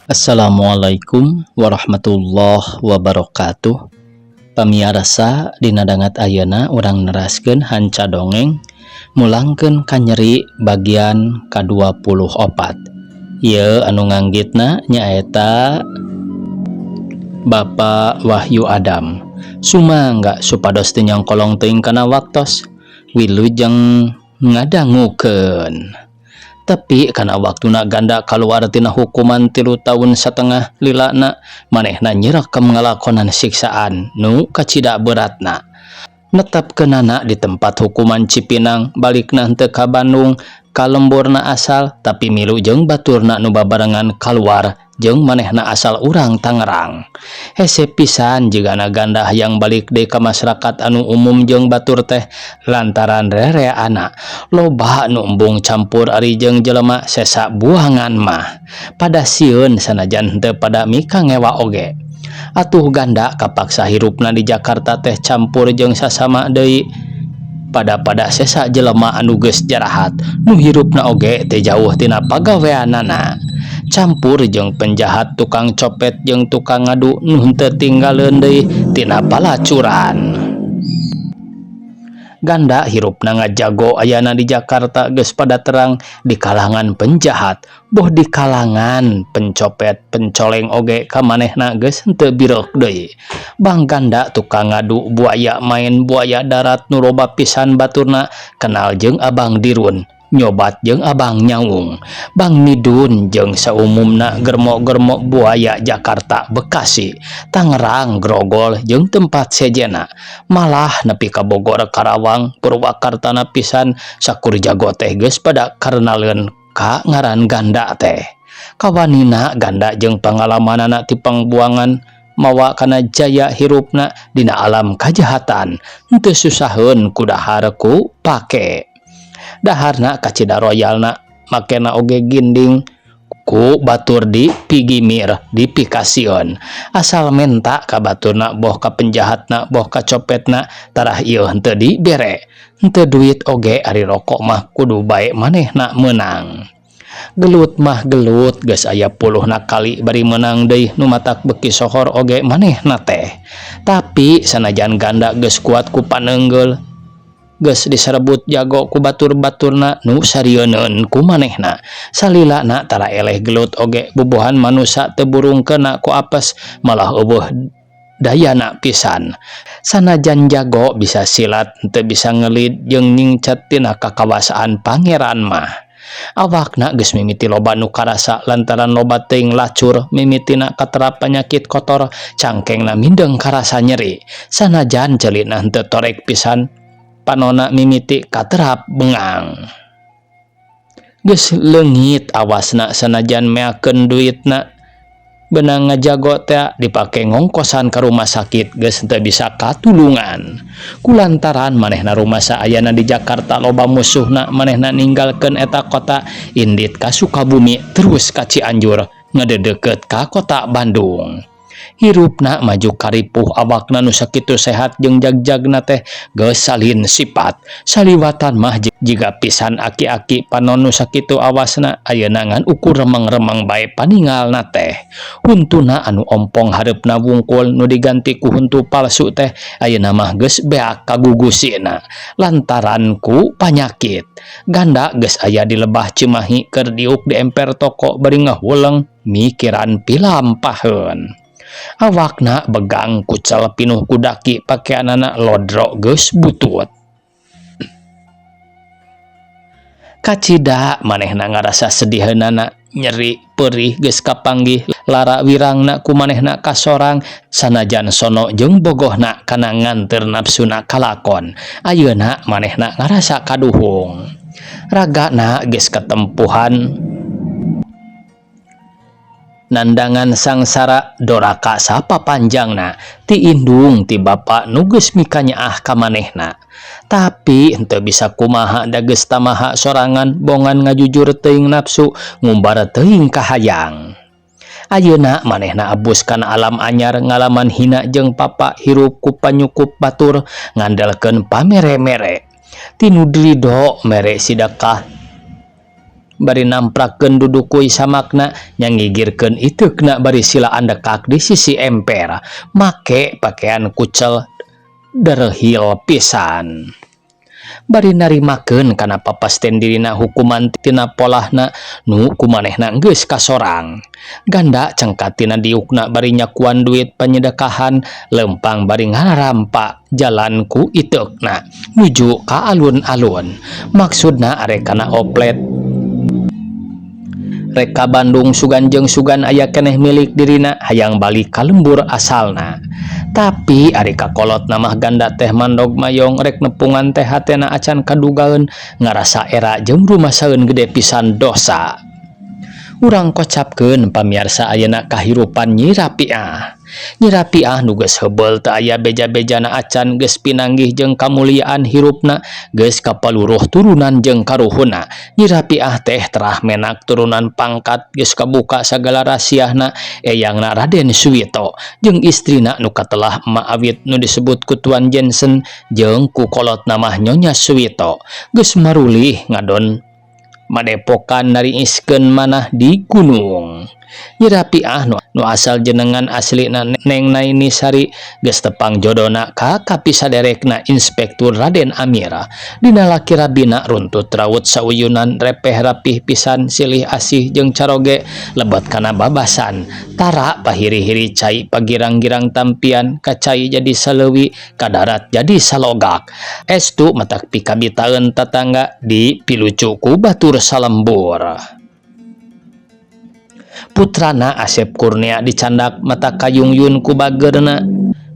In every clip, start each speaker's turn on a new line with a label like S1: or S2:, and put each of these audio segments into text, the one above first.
S1: Assalamualaikum warahmatullahi wabarakatuh. Pamiarsa, dina danget ayeuna urang neraskeun hanca dongeng Mulangkeun Kanyeri bagian ka-24. Ieu anu nganggitna nyaeta Bapak Wahyu Adam. Sumangga supados teu nyangkolong teuing kana waktos. Wilujeng ngadangukeun. Tapi kana waktuna Ganda kaluar tina hukuman 3 taun satengah lilana, manehna nyirekem ngalakonan siksaan nu kacida beratna. Netepkeunana di tempat hukuman Cipinang, balikna henteu ka Bandung ka lemburna asal, tapi milu jeung baturna nu babarengan kaluar jeung manehna asal urang Tangerang. Hese pisan jigana Ganda hayang balik deui ka masyarakat anu umum jeung batur teh lantaran rereana loba nu embung campur ari jeung jelema sesa buangan mah pada sieun, sanajan henteu pada mikangewa oge. Atuh Ganda kapaksa hirupna di Jakarta teh campur jeung sasama deui pada-pada sesa jelema anu geus jarahat, nu hirupna oge teu jauh tina pagaweanana, campur jeung penjahat, tukang copet jeung tukang ngadu nu henteu tinggaleun deui tina palacuran. Ganda hirupna ngajago ayana di Jakarta geus pada terang di kalangan penjahat, boh di kalangan pencopet pencoleng oge ka manehna geus henteu bireuk deui. Bang Ganda tukang ngadu buaya main buaya darat nu loba pisan baturna kenal jeung Abang Dirun, nyobat jeung Abang Nyaung, Bang Midun, jeung saumumna germo-germo buaya Jakarta, Bekasi, Tangerang, Grogol jeung tempat sejena, malah nepi ka Bogor, Karawang, Purwakartana pisan. Sakur jago teh geus pada karenaleun ka ngaran Ganda teh. Kawanina Ganda jeung pangalamanana ti pangbuangan mawa kana jaya hirupna dina alam kajahatan, henteu susaheun ku dahar ku pake daharna kacida royalna, makena oge ginding ku batur di pigimir dipikasieun, asal menta ka baturna, boh ka penjahatna, boh ka copetna, tarah ieu henteu dibere, henteu duit oge, ari rokok mah kudu bae manehna meunang. Gelut mah gelut geus aya puluhna kali bari meunang deui, nu matak beuki sohor oge manehna teh. Tapi sanajan Ganda geus kuat ku paneunggeul, geus diserebut jago ku batur-baturna nu sarieuneun ku manehna, salilana tara eleh gelut oge bubuhan manusa teu burung kena ku apes, malah euweuh dayana pisan. Sanajan jago bisa silat, henteu bisa ngelid jeung nyingcet tina kakawasaan pangeran mah. Awakna geus mimiti loba nu karasa lantaran loba teuing lacur, mimitina katerap panyakit kotor, cangkengna mindeng karasa nyeri, sanajan ceulina henteu torek pisan, panona mimiti katerap bengang. Geus leungit awasna, sanajan meakeun duitna beunang ngajago teh dipake ngongkosan ka rumah sakit, geus henteu bisa katulungan. Kulantaran manehna rumasa ayana di Jakarta loba musuhna, manehna ninggalkeun eta kota, indit ka Sukabumi, terus ka Cianjur, ngededeket ka kota Bandung. Hirupna maju karipuh. Awakna nu sakitu sehat jeung jagjagna teh geus salin sifat saliwatan mah jiga pisan aki-aki. Panon nu sakitu awasna ayeuna ngan ukur remeng-remeng bae paningalna teh. Huntuna anu ompong hareupna wungkul nu diganti ku huntu palsu teh ayeuna mah geus beak kagugusina lantaran ku panyakit. Ganda geus aya di lebah Cimahi, keur diuk di emper toko bari ngahuleng mikiran pilampaheun. Awakna begang, kucel, pinuh ku daki, pakeanana lodro geus butut. Kacida manehna ngarasa sediheunana, nyeri perih geus kapanggih lara wirangna ku manehna kasorang. Sanajan sono jeung bogohna kana nganteur nafsuna kalakon, ayeuna manehna ngarasa kaduhung. Ragana geus katempuhan nandangan sangsara doraka sapapanjangna ti indung ti bapa nu geus mikanyaah ka manehna. Tapi henteu bisa kumaha, da geus tamaha sorangan, bongan ngajujur teuing nafsu, ngumbar teuing kahayang. Ayeuna manehna abus kana alam anyar, ngalaman hina jeung papa, hirup ku panyukup batur, ngandelkeun pamere-mere ti nu ridho mere sidekah. Bari namprakeun dudukui samakna, nyangigirkeun iteukna bari sila andekak di sisi emper, make pakaian kucel derhil pisan. Bari narimakeun kana papasten dirina hukuman tina polahna nu kumanehna geus kasorang. Ganda cengkat tina diukna bari nyakuan duit panyedekahan, lempang bari ngarampa jalan ku iteukna nuju ka alun-alun. Maksudna arek kana oplet, rek ka Bandung sugan jeung sugan aya keneh milik dirina, hayang balik ka lembur asalna. Tapi ari kakolotna mah ganda teh mandog mayong rek nepungan teh hatena acan kadugaeun, ngarasa era jeung rumasaeun gede pisan dosa. Urang kocapkeun, pamiarsa, ayeuna kahirupan Nyi Rapiah. Nyi Rapiah nu geus heubeul teu aya beja-bejana acan, geus pinanggih jeung kamuliaan hirupna, geus kapaluruh turunan jeung karuhunna. Nyi Rapiah teh terah menak turunan pangkat, geus kabuka sagala rasiahna. Eyangna Raden Suwito jeung istrina nu katelah Emak Awit, nu disebut ku Tuan Jensen jeung ku kolotna mah Nyonya Suwito, geus marulih ngadon madepokan nariiskeun manah di gunung. Nyi Rapiah nu asal jenengan aslina Neng Naini Sari geus tepang jodona ka kapisaderekna, Inspektur Raden Amir. Dina laki rabina runtut raut sauyunan, repeh rapih pisan, silih asih jeung caroge lebet kana babasan. Tara pahiri-hiri cai pagirang-girang tampian, ka cai jadi saleuwi, ka darat jadi salogak. Estu matak pikabitaeun tatangga, dipilucu ku batur salembur. Putrana Asep Kurnia dicandak matak kayungyun ku bageurna,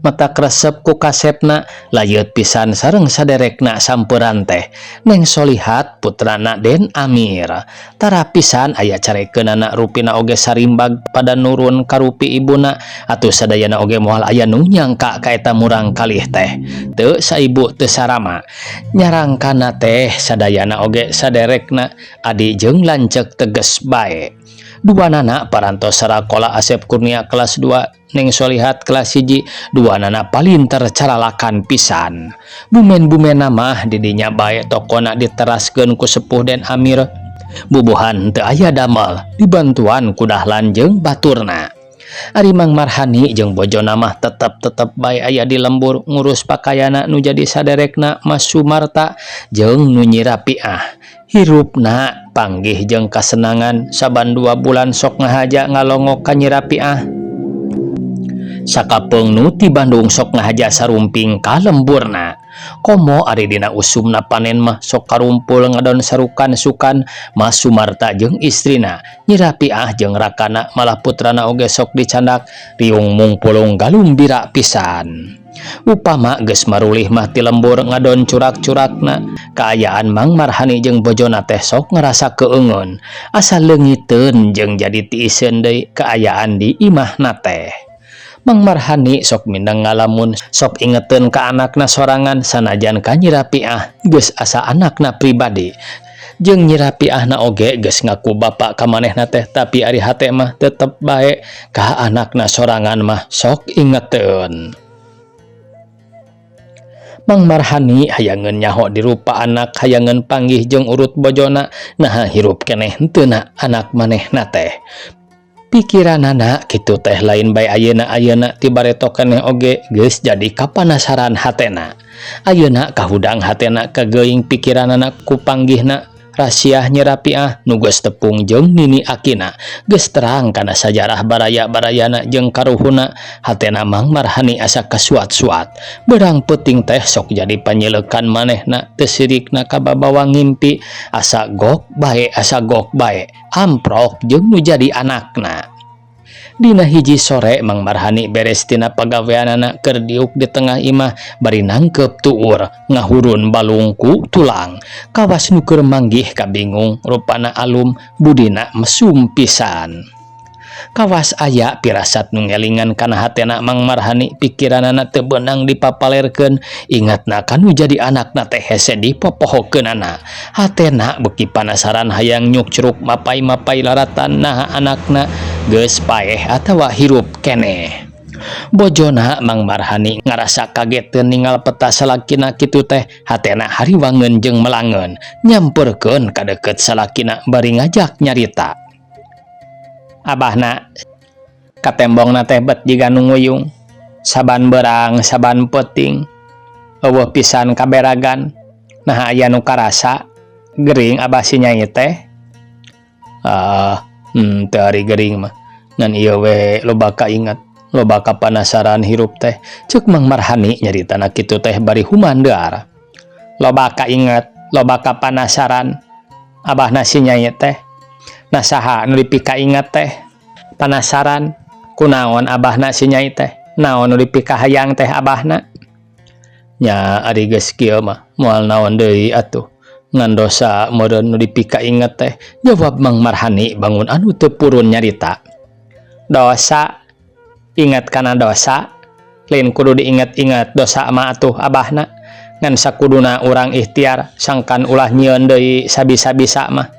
S1: matak resep ku kasepna, layeut pisan sareng saderekna samperan teh. Neng Solihat, putrana Den Amir, tara pisan aya carekeunana, rupina oge sarimbag pada nurun karupi ibuna. Atuh sadayana oge moal aya nu nyangka ka eta murang kalih teh teu saibu teu sarama. Nyarangkana teh sadayana oge saderekna, adi jeung lanceuk teges bae. Duanana parantos sarakola, Asep Kurnia kelas 2, Neng Solihat kelas 1. Duanana palinter, caralakan pisan. Bumen-bumen mah didinya bae tokona diteraskeun ku sepuh Den Amir. Bubuhan teu aya damel, dibantuan ku Dahlan jeung baturna. Ari Mang Marhani jeung bojona mah tetep-tetep bae aya di lembur ngurus pakayana nu jadi saderekna, Mas Sumarta jeung nu Nyi Rapiah. Hirupna panggih jeung kasenangan, saban 2 bulan sok ngahaja ngalongok ka Nyi Rapiah. Sakapeung nu ti Bandung sok ngahaja sarumping ka lemburna. Komo ari dina usumna panen mah sok karumpul ngadon sarukan-sukan Mas Sumarta jeung istrina, Nyi Rapiah jeung rakana, malah putrana oge sok dicandak, riung mungpulung galumbira pisan. Upama geus marulih mah ti lembur ngadon curak-curakna, kaayaan Mang Marhani jeung bojona teh sok ngarasa keungeun, asa leungiteun jeung jadi tiiseun deui kaayaan di imahna teh. Mang Marhani sok mindeng ngalamun, sok ingeteun ka anakna sorangan, sanajan ka Nyi Rapiah geus asa anakna pribadi. Jeung Nyi Rapiahna oge geus ngaku bapa ka manehna teh, tapi ari hate mah tetep bae ka anakna sorangan mah sok ingeteun. Mang Marhani hayangeun nyaho dirupa anak, hayangeun panggih jeung urut bojona, naha hirup keneh henteu anak manehna teh. Pikiranana kitu teh lain bae ayeuna-ayeuna, ti bareto keneh oge geus jadi kapanasaran hatena. Ayeuna kahudang hatena, kageuing pikiranana ku panggihna rasiah Nyi Rapiah nu geus tepung jeung nini akina, geus terang kana sajarah baraya-barayana jeung karuhuna. Hatena Mang Marhani asa kasuat-suat. Beurang peuting teh sok jadi panyilekan manehna, teu sirikna kababawa ngimpi, asa gok bae, asa gok bae amprok jeung nu jadi anakna. Dina hiji sore Mang Marhani beres tina pagaweanana, keur diuk di tengah imah bari nangkep tuur ngahurun balung ku tulang. Kawas nu keur manggih kabingung, rupana alum, budina mesum pisan. Kawas aya pirasat nu ngelingan kana hatena Mang Marhani, pikiranana teu beunang dipapalerkeun, ingatna ka nu jadi anakna teh hese dipopohokeunana. Hatena beuki panasaran, hayang nyukcruk mapay-mapay laratan, naha anakna geus paeh atawa hirup keneh. Bojona Mang Marhani ngarasa kaget ningal peta salakina kitu teh, hatena hariwangeun jeung melangeun, nyamperkeun ka deukeut salakina bari ngajak nyarita. Abahna katembongna teh bet jiga nu nguyung, saban beurang saban peuting euweuh pisan kaberagan. Naha aya nu karasa gering abah si nyai teh? Ah, henteu ari gering mah, ngan ieu we loba kainget, loba kapanasaran hirup teh, ceuk Mang Marhani nyaritana kitu teh bari humandar. Loba kainget, loba kapanasaran abahna si nyai teh. Nah, saha nu dipikainget teh, panasaran kunaon abahna si nyai teh? Naon nu dipikahayang teh abahna? Nya ari geus kieu mah moal naon deui atuh, ngan dosa meureun nu dipikainget teh, jawab Mang Marhani bangun anu teu purun nyarita. Dosa, inget kana dosa? Lain kudu diinget-inget dosa mah atuh abahna, ngan sakuduna urang ikhtiar sangkan ulah nyieun deui sabisa-bisa mah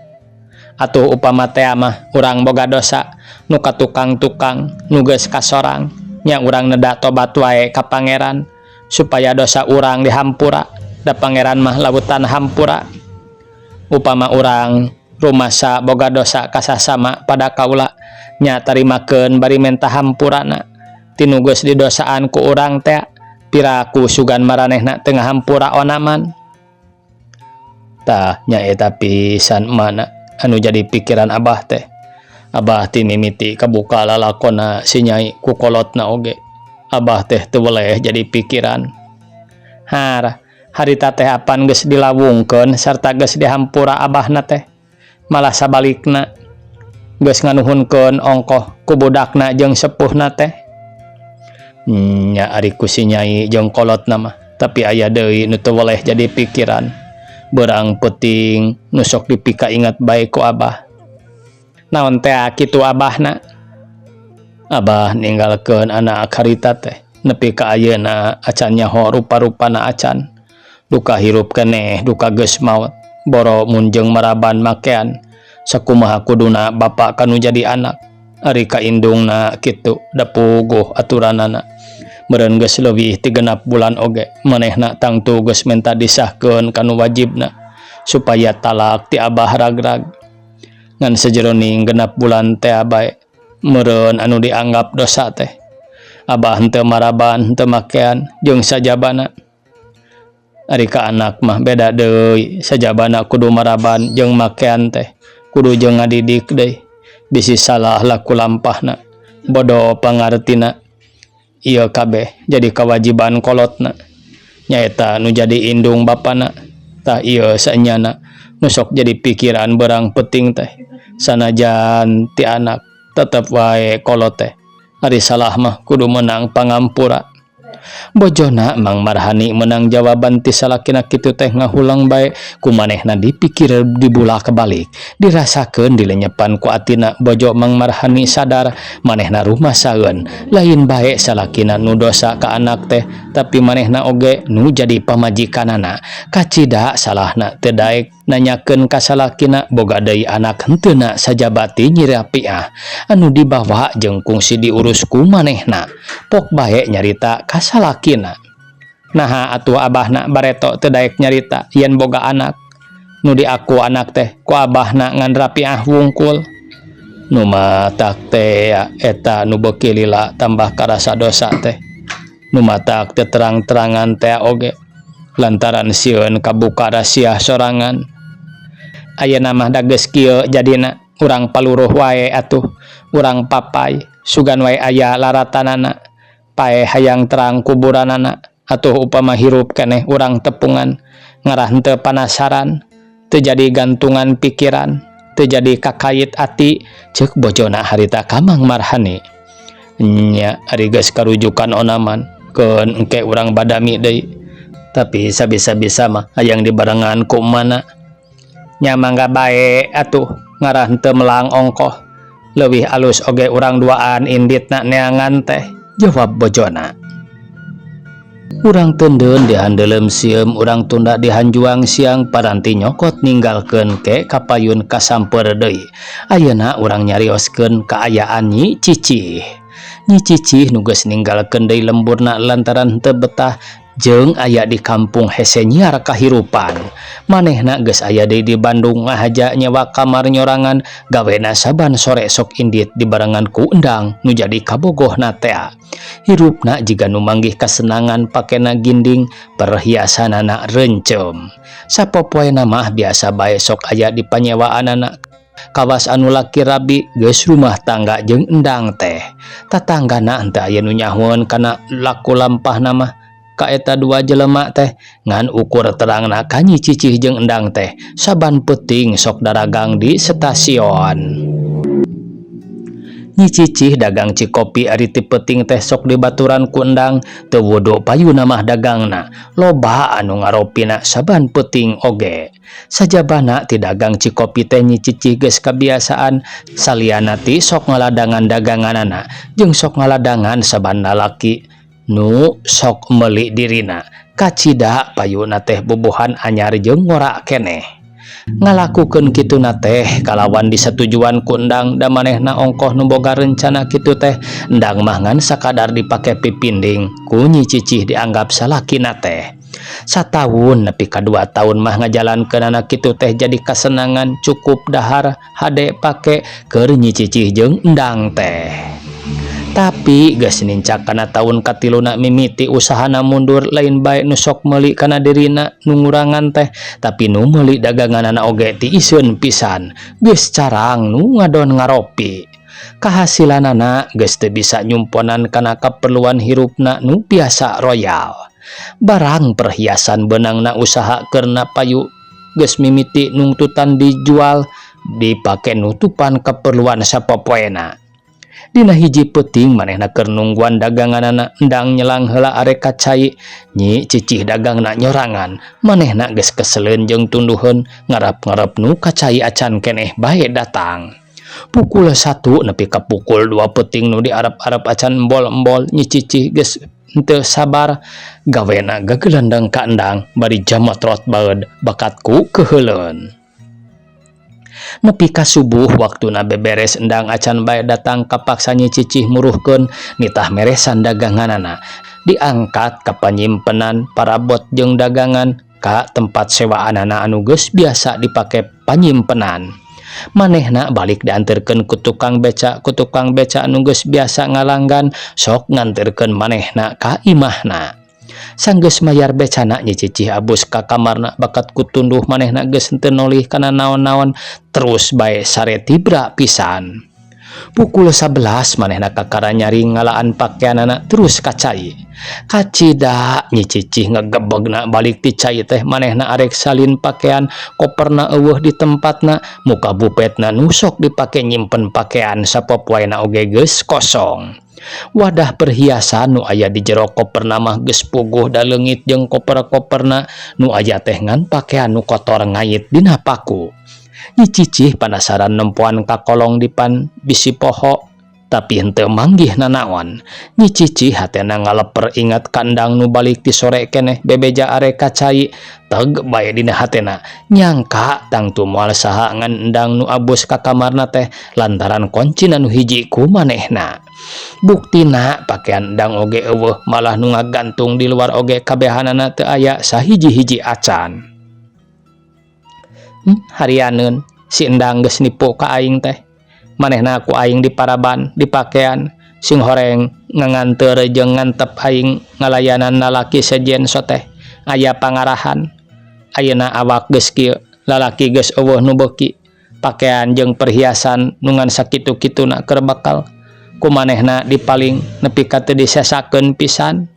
S1: atuh. Upama tea mah urang boga dosa nu ka tukang-tukang nu geus kasorang nya, urang neda tobat wae ka Pangeran supaya dosa urang dihampura, da Pangeran mah lautan hampura. Upama urang rumasa boga dosa ka sasama pada kaula nya, tarimakeun bari menta hampurana ti nu geus didosaan ku urang teh. Piraku sugan maranehna teu ngahampura onaman. Tah, nyaeta pisan mana anu jadi pikiran abah teh. Abah ti mimiti kabuka lalakonna si nyai ku kolotna oge, abah teh teu weleh jadi pikiran. Har harita teh apan geus dilawungkeun sarta geus dihampura abahna teh, malah sabalikna geus nganuhunkeun ongkoh ku budakna jeung sepuhna teh. Nya ari ku si nyai jeung kolotna mah, tapi aya deui nu teu weleh jadi pikiran beurang peuting nu sok dipikainget bae ku abah. Naon teh kitu abahna? Abah ninggalkeun anak harita teh nepi ka ayeuna acan nyaho rupa-rupana, acan duka hirup keneh duka geus maot. Boro mun jeung maraban makean, sakumaha kuduna bapa kanu jadi anak? Ari ka indungna kitu da puguh aturanana. Meureun geus leuwih ti 6 bulan oge manehna tangtu geus menta disahkeun kanu wajibna supaya talak ti abah ragrag. Ngan sajeroning 6 bulan teh bae meureun anu dianggap dosa teh, abah henteu maraban, henteu makean jeung sajabana. Ari ka anak mah beda deui, sajabana kudu maraban jeung makean teh, kudu jeung ngadidik deui, bisi salah laku lampahna, bodo pangartina. Ieu kabeh jadi kewajiban kolotna, nyaeta nu jadi indung bapana. Tah, ieu saenyana nu sok jadi pikiran beurang peuting teh. Sanajan ti anak, tetep wae kolot teh, ari salah mah kudu meunang pangampura. Bojona Mang Marhani meunang jawaban ti salakina kitu teh ngahulang bae ku manehna dipikir, dibulak-balik, dirasakeun, dilenyepan ku atina. Bojo Mang Marhani sadar manehna rumasaeun, lain bae salakina nu dosa ka anak teh, tapi manehna oge nu jadi pamajikanana kacida salahna. Teu daek nanyakeun ka salakina boga deui anak henteuna sajaba ti Nyi Rapiah anu dibawa jeung kungsi diurus ku manehna. Pok bae nyarita ka salakina. Naha atuh abahna bareto teu daek nyarita yen boga anak nu diaku anak teh ku abahna ngan Rapiah wungkul? Nu matak teh eta nu beuki lila tambah karasa dosa teh, nu matak teu terang-terangan teh oge lantaran sieun kabuka rahasia sorangan. Ayeuna mah da geus kieu jadina, urang paluruh wae atuh, urang papay, sugan wae aya laratanana. Paeh hayang terang kuburanana atuh. Upama hirup keneh urang tepungan, ngarah henteu panasaran, teu jadi gantungan pikiran, teu jadi kakait ati, ceuk bojona harita ka Mang Marhani. Nya ari geus karujukan onaman, keun engke urang badami deui, tapi sabisa-bisa mah hayang dibarengan ku emana. Nya mangga bae atuh, ngarah henteu melang ongkoh, leuwih alus oge urang duaan inditna neangan teh, jawab bojona. Urang teundeun di handeuleum sieum, urang tunda di hanjuang siang, paranti nyokot ninggalkeun ke kapayun kasamper deui. Ayeuna urang nyarioskeun kaayaan Nyi Cicih. Nyi Cicih nu geus ninggalkeun deui lemburna lantaran henteu betah jeung aya di kampung hese nyiar kahirupan. Manehna geus aya deui di Bandung ngahaja nyewa kamar nyorangan gawena saban sore sok indit dibarengan ku Endang nu jadi kabogohna tea. Hirupna jiga nu manggih kasenangan pakena ginding perhiasanana reuncem. Sapopoena mah biasa bae sok aya di panyewaanana kawas anu laki rabi geus rumah tangga jeung Endang teh. Tatanggana henteu aya nu nyahoeun kana laku lampahna mah ka eta dua jelema teh ngan ukur terangna ka Nyi Cicih jeung Endang teh saban peuting sok daragang di stasiun. Nyi Cicih dagang cikopi ari ti peuting teh sok dibaturan ku Endang teu wudu payuna mah dagangna loba anu ngaropina saban peuting oge. Sajabana ti dagang cikopi teh Nyi Cicih geus kabiasaan saliana ti sok ngaladangan daganganana jeung sok ngaladangan saban lalaki nu sok meuli dirina kacida payuna teh bubuhan anyar jeung ngora keneh. Ngalakukeun kituna teh kalawan disatujuan ku Endang da manehna ongkoh nu boga rencana kitu teh Endang mah ngan sakadar dipake pipinding ku Nyi Cicih dianggap salakina teh. Sataun nepi ka 2 taun mah ngajalankeunana kitu teh jadi kasenangan cukup dahar hade pake keur Nyi Cicih jeung Endang teh. Tapi geus nincak kana taun katiluna mimiti usahana mundur lain bae nu sok meuli kana dirina nu ngurangan teh tapi nu meuli daganganana oge tiiseun pisan geus carang nu ngadon ngaropi. Kahasilanana geus teu bisa nyumponan kana kaperluan hirupna nu biasa royal. Barang perhiasan beunangna usaha keurna payu geus mimiti nungtutan dijual dipake nutupan keperluan sapopoena. Dina hiji peuting manehna keur nungguan daganganana Endang nyelang heula arek ka cai Nyi Cicih dagangna nyorangan manehna geus keseleun jeung tunduheun ngarep-ngarep nu ka cai acan keneh bae datang. Pukul 1 nepi ka pukul 2 peuting nu diarep-arep acan embol-embol Nyi Cicih geus henteu sabar gawena gagelendeng ka Endang bari jamotrot baeud bakat ku keuheuleun. Nepi ka subuh waktuna beberes Endang acan bae datang kapaksa Nyi Cicih muruhkeun nitah meresan daganganana diangkat ka panyimpenan parabot jeung dagangan ka tempat sewaanana anu geus biasa dipake panyimpenan. Manehna balik dianterkeun ku tukang beca ku tukang beca anu geus biasa ngalanggan sok nganterkeun manehna ka imahna. Sanggeus mayar becana Nyi Cicih abus ka kamarna bakat ku tunduh manehna geus henteu nolih kana naon-naon terus bae sare tibra pisan. Pukul 11 manehna kakara nyaring ngalaan pakeanana terus ka cai. Kacida Nyi Cicih ngegebegna balik ti cai teh manehna arek salin pakean koperna eueuh di tempatna muka bupetna nu sok dipake nyimpen pakean sapopoena oge geus kosong. Wadah perhiasan nu aya di jero koperna mah geus puguh da leungit jeung koper-koperna nu aya teh ngan pakean nu kotor ngait dina paku. Nyi Cicih panasaran nempoan ka kolong dipan bisi poho tapi henteu manggih nanaon. Nyi Cicih hatena ngaleper ingat ka Endang nu balik ti sore keneh bebeja arek ka cai teg bae dina hatena nyangka tangtu moal saha ngan Endang nu abus ka kamarna teh lantaran koncina nu hiji ku manehna. Buktina pakean Endang oge eueuh malah nu ngagantung di luar oge kabehanana teu aya sahiji-hiji acan. Harianeun si Endang geus nipu ka aing teh. Manehna ku aing diparaban dipakean sing horeng nganganteur jeung ngantep aing ngalayanan lalaki sejen soteh aya pangarahan. Ayeuna awak geus kieu lalaki geus eueuh nu beuki pakean jeung perhiasan nu ngan sakitu-kituna keur bekal ku manehna dipaling nepi ka teu disesakeun pisan.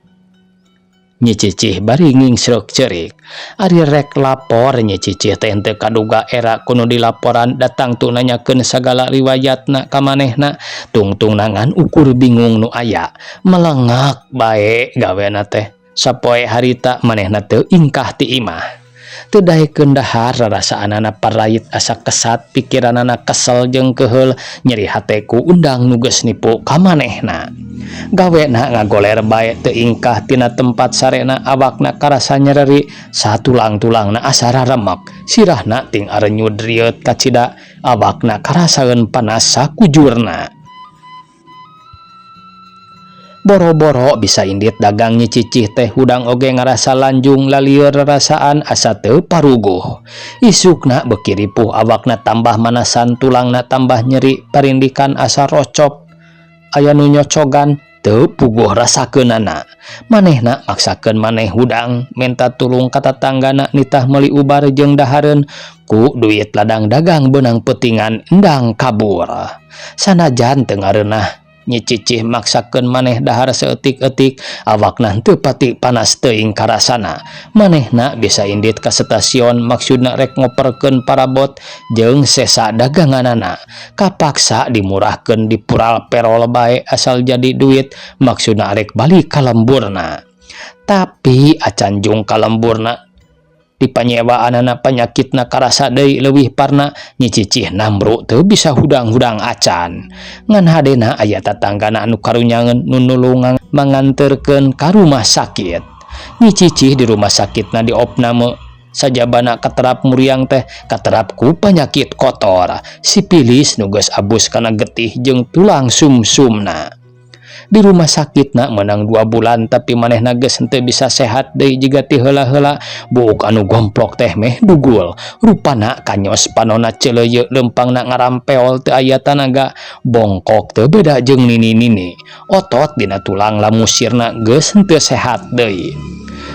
S1: Nyi Cicih bari ngingsreuk ceurik. Ari rek lapor Nyi Cicih teh henteu kaduga era kudu dilaporan datang tu nanyakeun sagala riwayatna ka manehna tungtungna ngan ukur bingung nu aya melengak bae gawena teh sapoe harita manehna teu ingkah ti imah. Teu daekeun dahar rarasaanana parait asa kesat pikiranana kesel jeung keuheul nyeri hate ku Undang nu geus nipu ka manehna. Gawena ngagoler bae teu ingkah tina tempat sarena awakna karasa nyereri satulang-tulangna asa raremek sirahna ting arenyud rieut kacida awakna karasaeun panas sakujurna. Boro-boro bisa indit dagang, Nyi Cicih teh hudang oge ngarasa lanjung lalieur rarasaan asa teu paruguh. Isukna beuki ripuh, awakna tambah manasan, tulangna tambah nyeri, parindikan asa rocop aya nu nyocogan, teu puguh rasakeunana. Manehna maksakeun maneh hudang, menta tulung ka tatanggana nitah meuli ubar jeung dahareun. Ku duit ladang dagang beunang peutingan endang kabur. Sanajan teu ngareunah, Nyi Cicih maksakeun maneh dahar saeutik-eutik, awakna teu pati panas teuing karasana. Manehna bisa indit ka stasiun, maksudna rek ngoperkeun parabot jeung sesa daganganana. Kapaksa dimurahkeun, dipural perol bae asal jadi duit, maksudna arek balik ka lemburna. Tapi acan jung ka lemburna, di panyewaanana panyakitna karasa deui leuwih parna. Nyi Cicih nambru teu bisa hudang-hudang acan, ngan hadena aya tatanggana anu karunyangeun nu nulungan manganterkeun ka rumah sakit. Nyi Cicih di rumah sakitna diopname, sajabana katerap muriang teh katerap ku panyakit kotor sipilis nu geus abus kana getih jeung tulang sumsumna. Di rumah sakitna menang 2 bulan, tapi manehna geus henteu bisa sehat deui jiga ti heula-heula. Buuk anu gomplok teh meh dugul rupana, kanyos, panona celeuyeu, lempangna ngarampeol teu aya tanaga, bongkok teu beda jeung nini-nini, otot dina tulang lamusirna geus henteu sehat deui.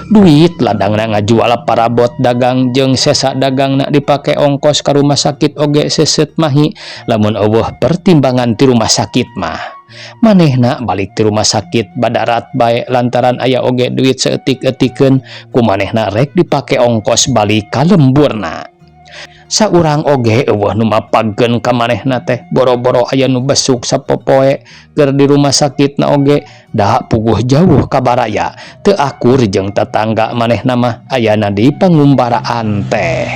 S1: Duit ladangna ngajual parabot dagang jeung sesa dagangna dipake ongkos ka rumah sakit oge seuseut mahi lamun euweuh pertimbangan ti rumah sakit mah. Manehna balik ti rumah sakit badarat bae lantaran aya oge duit saeutik-eutikeun, ku manehna rek dipake ongkos balik ka lemburna. Saurang oge euweuh nu mapagkeun ka manehna teh, boro-boro aya nu besuk. Sapopoe keur di rumah sakitna oge da puguh jauh ka baraya, teu akur jeung tatangga. Manehna mah ayana di pangumbaraan teh,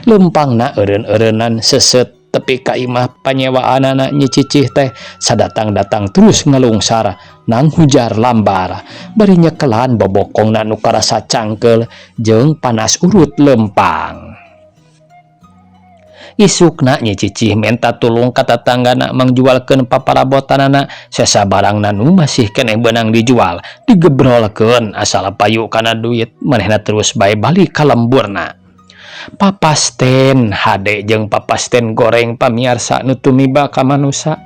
S1: lempangna eureun-eureunan seuseut tepi ka imah panyewaanana. Nyi Cicih teh sadatang-datang terus ngalungsar nang hujar lambar bari nyekelan bobokongna nu karasa cangkeul jeung panas urut lempang. Isukna Nyi Cicih menta tulung ka tatanggana mangjualkeun paparabotanana. Sesa barangna nu masih keneh beunang dijual digebrolkeun asal payu kana duit, manehna terus bae balik ka lemburna. Papasten hade jeung papasten goreng, pamiarsa, nu tumiba ka manusa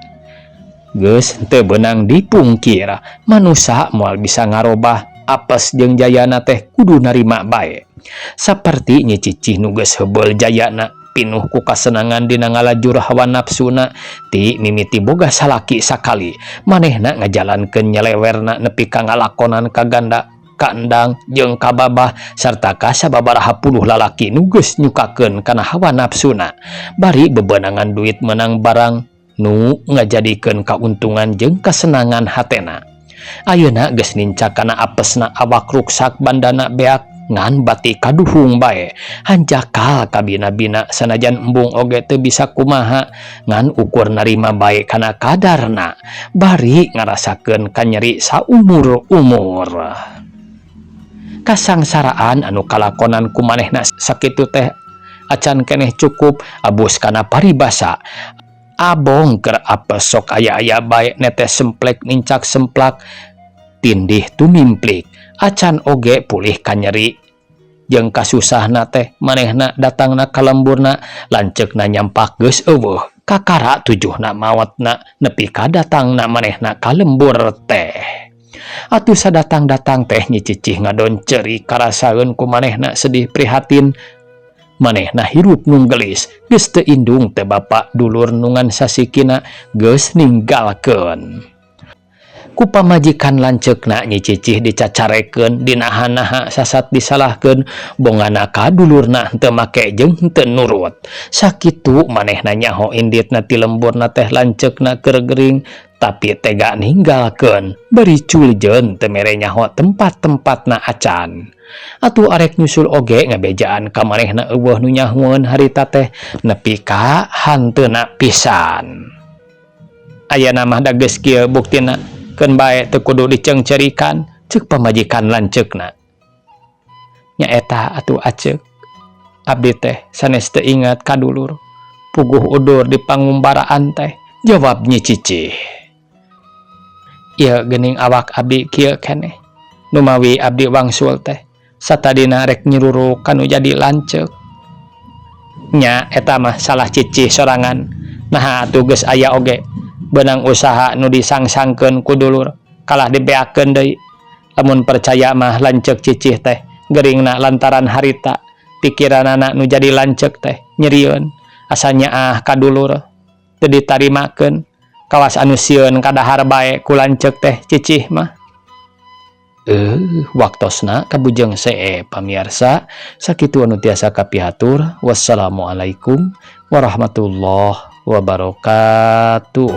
S1: geus teu beunang dipungkir. Manusa moal bisa ngarobah apes jeung jayana teh, kudu narima bae. Saperti Nyi Cicih nu geus heubeul jayana, pinuh ku kasenangan dina ngalajur hawa nafsuna ti mimiti boga salaki sakali, manehna ngajalankeun nyelewerna nepi ka ngalakonan ka ganda, ka endang jeung ka babah sarta ka sababaraha puluh lalaki nu geus nyukakeun kana hawa nafsuna, bari bebenangan duit menang barang nu ngajadikeun kauntungan jeung kasenangan hatena. Ayeuna geus nincak kana apesna, awak ruksak, bandana beak, ngan bati kaduhung bae, hanjakal kabina-bina. Sanajan embung oge teu bisa kumaha ngan ukur narima bae kana kadarna, bari ngarasakeun kanyeri saumur-umur. Kasangsaraan anu kalakonan ku manehna sakitu teh acan keneh cukup. Abus kana paribasa abong keur apes sok aya-aya bae, netes semplek nincak semplak, tindih tumimplik. Acan oge pulih kanyeri jeung kasusahna teh, manehna datangna ka lemburna, lanceukna nyampak geus euweuh, kakara tujuhna maotna nepi ka datangna manehna ka lembur teh. Atuh sadatang-datang teh Nyi Cicih ngadon ceurik, karasaeun ku manehna sedih prihatin. Manehna hirup nunggelis, geus teu indung teu bapa, dulur nu ngan sasikina geus ninggalkeun. Ku pamajikan lanceukna Nyi Cicih dicacarekeun, dinaha-naha, sasat disalahkeun, bongana ka dulurna henteu make jeung henteu nurut. Sakitu manehna nyaho inditna ti lemburna teh lanceukna keur gering, tapi tega ninggalkeun, bari culjeun teu mere nyaho tempat-tempatna acan. Atuh arek nyusul oge ngabejaan ka manehna euweuh nu nyahoeun harita teh nepi ka hanteuna pisan. "Ayeuna mah da geus kieu buktina, keun bae teu kudu diceungceurikan," ceuk pamajikan lanceukna. "Nyaeta atuh, Aceuk, abdi teh sanes teu inget ka dulur, puguh udur di pangumbaraan teh," jawab Nyi Cicih. Ieu geuning awak abdi kieu keneh. Numawi abdi wangsul teh satadina rek nyiruruk kanu jadi lanceuk. Nya, eta mah salah cicih sorangan. Naha atuh geus aya oge beunang usaha nu disangsangkeun ku dulur kalah dibeakeun deui. Lamun percaya mah, lanceuk cicih teh geringna lantaran harita pikiranana nu jadi lanceuk teh nyerieun, asa nyaah ka dulur, teu ditarimakeun, kawas anu sieun kadahar bae ku lanceuk teh cicih mah. Waktosna kabujeng see, pamiarsa. Sakitu anu tiasa kapihatur. Wassalamualaikum warahmatullahi wabarakatuh.